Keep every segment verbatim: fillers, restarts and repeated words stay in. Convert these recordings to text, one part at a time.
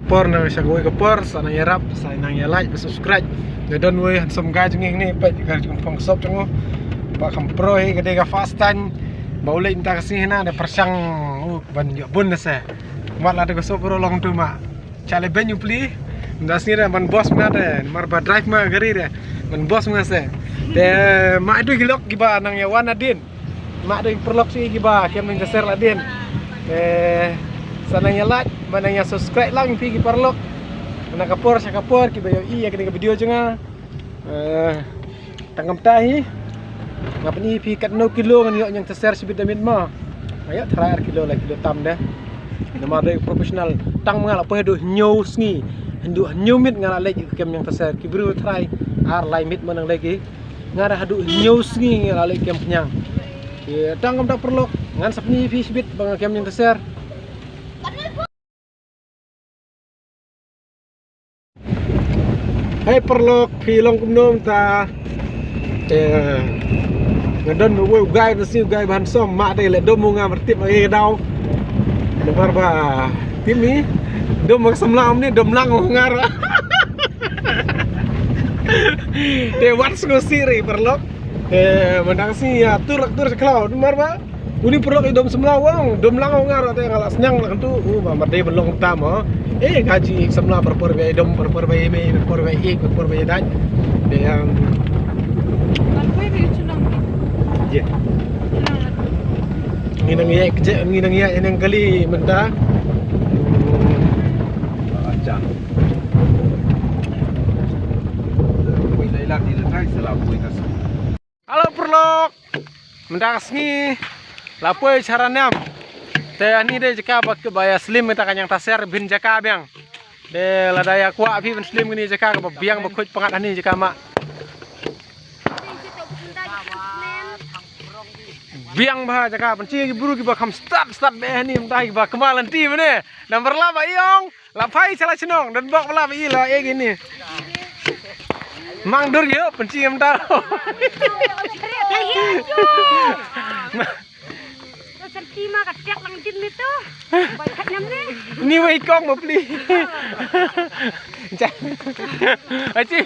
Por na sha kawei ka por, sa nang ïarap, sa nang ïa like, ba subscribe. Nga don wei handsome guy jong ngi hangne, peit ka jingpang sop jong u. Ba kham pro hi, ka dei ka first time ba u leit mynta ka sngi hana, da pyrshang u ban ïoh bun da se. Mat la da ka sop ruh long tu ma. Chale ben u pli. Mynta sngi da ban bos ma da, mar ba drive ma gari da. Ban bos ma se. Te ma adu ki lok kiba nang ïa wan nadien. Ma dei paralok shi kiba kem nang jaser la dien. Eh, sa nang ïa like, ba nang ïa subscribe lang phi ki paralok. Na ka por sha ka por kiba ïohi ïa kane ka video jong nga. Eh, tang kumta hi. Nga pyni phi katno kilo ngan ïoh ñiangtaser shibit da miet mo. Nga ïoh tharai ar kilo, lai kilo tam de. Namar dei professional. Tang ma nga la poi haduh hynñiew sngi. Haduh hynñiew miet nga la leit ïa ka kem ñiangtaser. Ki briew tharai ar lai miet mo nang leit ki. Nga da haduh hynñiew sngi nga la leh kem khñiang. Ïa, tang kumta paralok, ngan sa pyni phi shibit ba nga kem ñiangtaser. Hei paralok, phi long kumno mynta? Te nga don uwei u guy, na sngi u guy ba handsome, ma dei leh dom u nga martip agi ka daw. Namar ba tip mi dom ba ka samla, um ni dom lang u nga ra. Te wat sngew sih ri paralok. Te mynta ka sngi ïa tur lak tur sha khlaw. Namar ba uni paralok i dom samla wang, dom lang u nga ra te nga la sñiang la kyntu. U ba mar dei ban long kumta mo. Eh, ka ji samla par por ba i dom, par por ba i mei, par por ba i ik, par por ba i dait. Te yang. Kan kue ba i chunang. Ye. Ngi nang ïa kjeh, ngi nang ïa nang kali mynta. Acha. Halo paralok. Mynta ka sngi la poi sha Raniam. Te ani dei jaka ba, ba ïa slim mynta ka ñiangtaser, bin jaka biang. Te lada ïa kwah phi ban slim kane jaka kaba biang ba khuid pyngngad, hani jaka ma. Biang bha jaka, pynchi ki briew kiba kham stad stad bha hani mynta kiba kynmaw lynti mane. Namar la ba i ong la phai sha la chnong, don bok ba la ba i la e kine. Mang dur ïa pynchi mynta. Ni wei kong ma pli. Achi.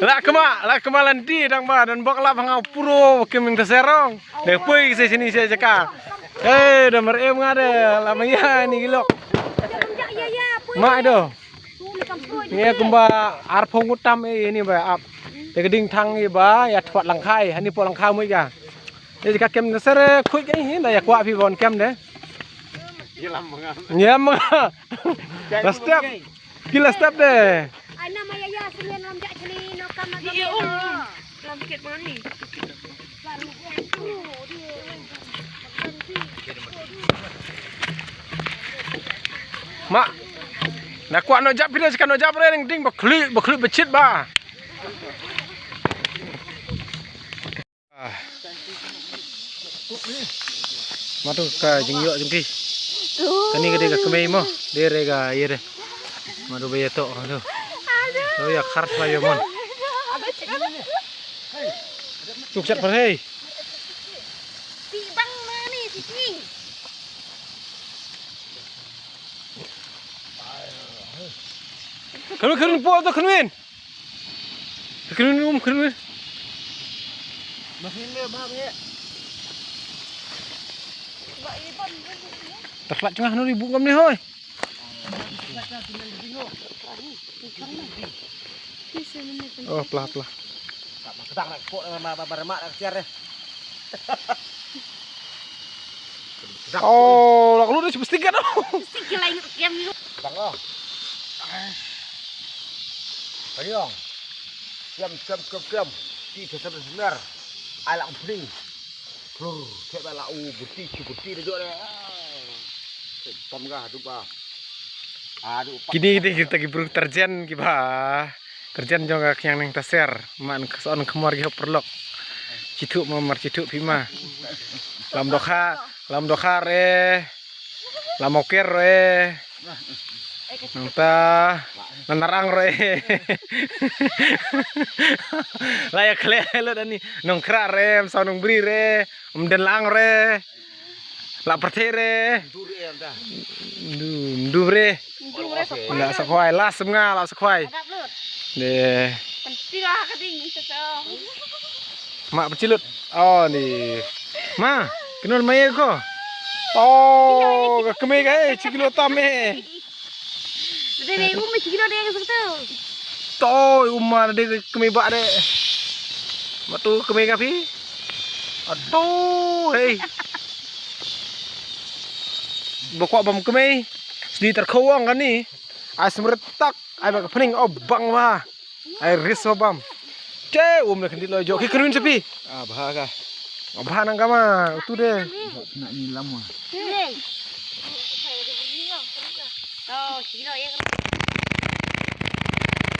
La kynmaw, la kynmaw lynti dang ba, don bok la ba nga puro kem ñiangtaser ong. Dei poi ki se sini se jaka. Eh, da mar em nga de la ma ïa ni ki lok. Ma do. Ngi kumba arphew ngut tam, eh, ni ba ap. Te ka ding thang i ba ïa thwat lang khai, hani po lang khai mu ïa. Ïa ka kem na sere khuid ka hi, na ïa kwah phi bon kem de. Ïa ma nga. La step. Ki la step de. Ai na ma ïa ïa sini lam jak sini no kam na. Lam kit ma ni. Ma. Na kwah no jap phi de, ka no jap re ning ding ba khli, ba khli ba chit ba. Ah. Ma tu ka jingïoh jong ki. Kane ka dei ka kmie mo, dei re ka ïa de. Ma tu ba ïa to, ma tu. Oh ïa khar sla ïa mon. Chuk chat par hei. Pi bang ma ni ti ti. Kanu kanu po to kanu in. Khrun um khrun. Mahin le ba be. Ta khlat chungah no ri bu ngam ne hoi. Oh, plah plah. Kedak nak kok ma ba ba remak nak siar deh. Oh, lak lu dah cuba stick kan. Stick lain yang lu. Bang oh. Kaliong. Kiam kiam kiam kiam. Ti thasar senar. Ai lak pling. Plur. Kek ba lak u buti cu buti dah jok deh. Tam ga tu ba. Aduh. Kini kita kita ki bruk terjen ki ba. Terjen jong ka khñiang ñiangtaser, man ka son khmor ki hop paralok. Chithuh ma mar chithuh phi ma. Lam Dokha, Lam Dokha re. Lam Oker re. Nangta Nanarang re. La ïa khleh lut ani Nongkhrah re, Msaw Nongbri re, Mden Lang re. La pyrthei re. Ndu, ndu re. La sa khwai, la sem nga la sa khwai. De. Ma pynchilut. Oh ni. Ma, kynun ma ïa ko. To, ka kmie ka, eh, chi kilo tam, eh. Dei dei um chi kilo dei ka satu. To, um ma dei ka kmie ba dei. Ma tu kmie ka phi. Ado, hei. Ba kwah bam kmie. Sdi tar khawang kan ni. Ai smret tak. Ai ba ka pning, oh, bang ba. Ai ris ba bam. Te um na khyndiat lo jo. Ki kynun sa phi. Ah, bha ka. Oh, bha nang kama. Tu de. Na ni lam wa. Oh, chi kilo ïa ka.